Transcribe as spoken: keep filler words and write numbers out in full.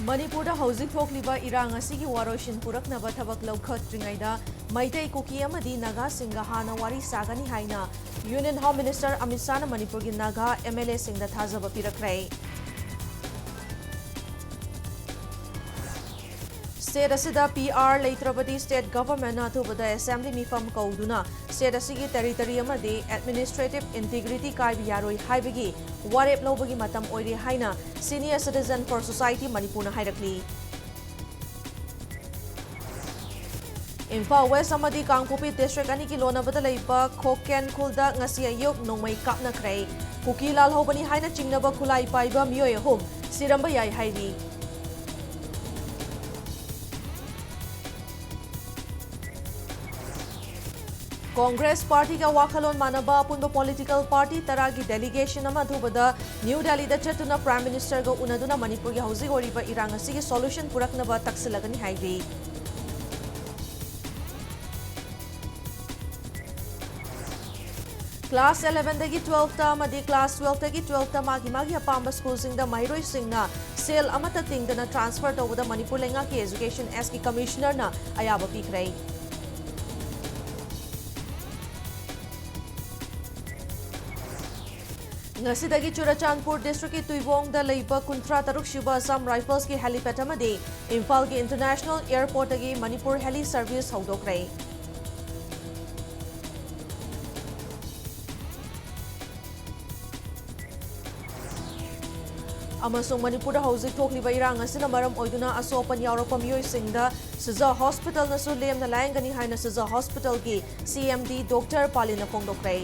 ꯃꯅꯤꯄꯨꯔꯗ ꯍꯧꯖꯤꯛ ꯊꯣꯛꯂꯤꯕ ꯏꯔꯥꯡ ꯑꯁꯤꯒꯤ ꯋꯥꯔꯣꯏꯁꯤꯟ ꯄꯨꯔꯛꯅꯕ ꯊꯕꯛ ꯂꯧꯈꯠꯇ꯭ꯔꯤꯉꯩꯗ ꯃꯩꯇꯩ, ꯀꯨꯀꯤ ꯑꯃꯗꯤ ꯅꯥꯒꯥꯁꯤꯡꯒ ꯍꯥꯟꯅ ꯋꯥꯔꯤ ꯁꯥꯒꯅꯤ ꯍꯥꯏꯅ Union Home Minister ꯑꯃꯤꯠ ꯁꯥꯍꯅ ꯃꯅꯤꯄꯨꯔꯒꯤ ꯅꯥꯒꯥ MLAꯁꯤꯡꯗ ꯊꯥꯖꯕ ꯄꯤꯔꯛꯈ꯭ꯔꯦ꯫ State ꯑꯁꯤꯗ PR ꯂꯩꯇ꯭ꯔꯕꯗꯤ state governmentꯅ ꯑꯊꯨꯕꯗ assembly ꯃꯤꯐꯝ ꯀꯧꯗꯨꯅ state ꯑꯁꯤꯒꯤ territory ꯑꯃꯗꯤ administrative integrity ꯀꯥꯏꯕ ꯌꯥꯔꯣꯏ ꯍꯥꯏꯕꯒꯤ ꯋꯥꯔꯦꯞ ꯂꯧꯕꯒꯤ ꯃꯇꯝ ꯑꯣꯏꯔꯦ ꯍꯥꯏꯅ Senior Citizen for Society ꯃꯅꯤꯄꯨꯔꯅ ꯍꯥꯏꯔꯛꯂꯤ꯫ ꯏꯝꯐꯥꯜ West ꯑꯃꯗꯤ ꯀꯥꯡꯄꯣꯛꯄꯤ district ꯑꯅꯤꯒꯤ ꯂꯣꯟꯅꯕꯗ ꯂꯩꯕ ꯈꯣꯀꯦꯟ ꯈꯨꯜꯗ ꯉꯁꯤ ꯑꯌꯨꯛ ꯅꯣꯡꯃꯩ ꯀꯥꯞꯅꯈ꯭ꯔꯦ꯫ ꯀꯨꯀꯤ ꯂꯥꯜꯍꯧꯕꯅꯤ ꯍꯥꯏꯅ ꯆꯤꯡꯅꯕ ꯈꯨꯠꯂꯥꯏ ꯄꯥꯏꯕ ꯃꯤꯑꯣꯏ ꯑꯍꯨꯝ ꯁꯤꯔꯝꯕ ꯌꯥꯏ ꯍꯥꯏꯔꯤ꯫ Congress partyꯒ ꯋꯥꯈꯜꯂꯣꯟ ꯃꯥꯟꯅꯕ ꯑꯄꯨꯟꯕ political party ꯇꯔꯥꯒꯤ delegation ꯑꯃ ꯑꯊꯨꯕꯗ New Delhiꯗ ꯆꯠꯇꯨꯅ Prime Ministerꯒ ꯎꯅꯗꯨꯅ ꯃꯅꯤꯄꯨꯔꯒꯤ ꯍꯧꯖꯤꯛ ꯑꯣꯏꯔꯤꯕ ꯏꯔꯥꯡ ꯑꯁꯤꯒꯤ solution ꯄꯨꯔꯛꯅꯕ ꯇꯛꯁꯤꯜꯂꯒꯅꯤ ꯍꯥꯏꯔꯤ꯫ Class elevenꯗꯒꯤ twelfthꯇ ꯑꯃꯗꯤ class twelfthꯗꯒꯤ twelfthꯇ ꯃꯥꯒꯤ ꯃꯥꯒꯤ ꯑꯄꯥꯝꯕ schoolꯁꯤꯡꯗ ꯃꯍꯩꯔꯣꯏꯁꯤꯡꯅ ꯁꯦꯜ ꯑꯃꯠꯇ ꯇꯤꯡꯗꯅ transfer ꯇꯧꯕꯗ ꯃꯅꯤꯄꯨꯔ ꯂꯩꯉꯥꯛꯀꯤ Education Sꯀꯤ Commissionerꯅ ꯑꯌꯥꯕ ꯄꯤꯈ꯭ꯔꯦ꯫ ꯉꯁꯤꯗꯒꯤ ꯆꯨꯔꯆꯥꯟꯄꯨꯔ districtꯀꯤ ꯇꯨꯏꯕꯣꯡꯗ ꯂꯩꯕ ꯀꯨꯟꯊ꯭ꯔꯥ ꯇꯔꯨꯛ ꯁꯨꯕ Assam Riflesꯀꯤ helipad ꯑꯃꯗꯤ ꯏꯝꯐꯥꯜꯒꯤ International Airportꯇꯒꯤ ꯃꯅꯤꯄꯨꯔ heli service ꯍꯧꯗꯣꯛꯈ꯭ꯔꯦ꯫ ꯑꯃꯁꯨꯡ ꯃꯅꯤꯄꯨꯔꯗ ꯍꯧꯖꯤꯛ ꯊꯣꯛꯂꯤꯕ ꯏꯔꯥꯡ ꯑꯁꯤꯅ ꯃꯔꯝ ꯑꯣꯏꯗꯨꯅ ꯑꯁꯣꯛ ꯑꯄꯟ ꯌꯥꯎꯔꯛꯄ ꯃꯤꯑꯣꯏꯁꯤꯡꯗ ꯁꯤꯖ Hospitalꯅꯁꯨ ꯂꯦꯝꯅ ꯂꯥꯌꯦꯡꯒꯅꯤ ꯍꯥꯏꯅ ꯁꯤꯖ Hospitalꯒꯤ CMD Doctor ꯄꯥꯂꯤꯅ ꯐꯣꯡꯗꯣꯛꯈ꯭ꯔꯦ꯫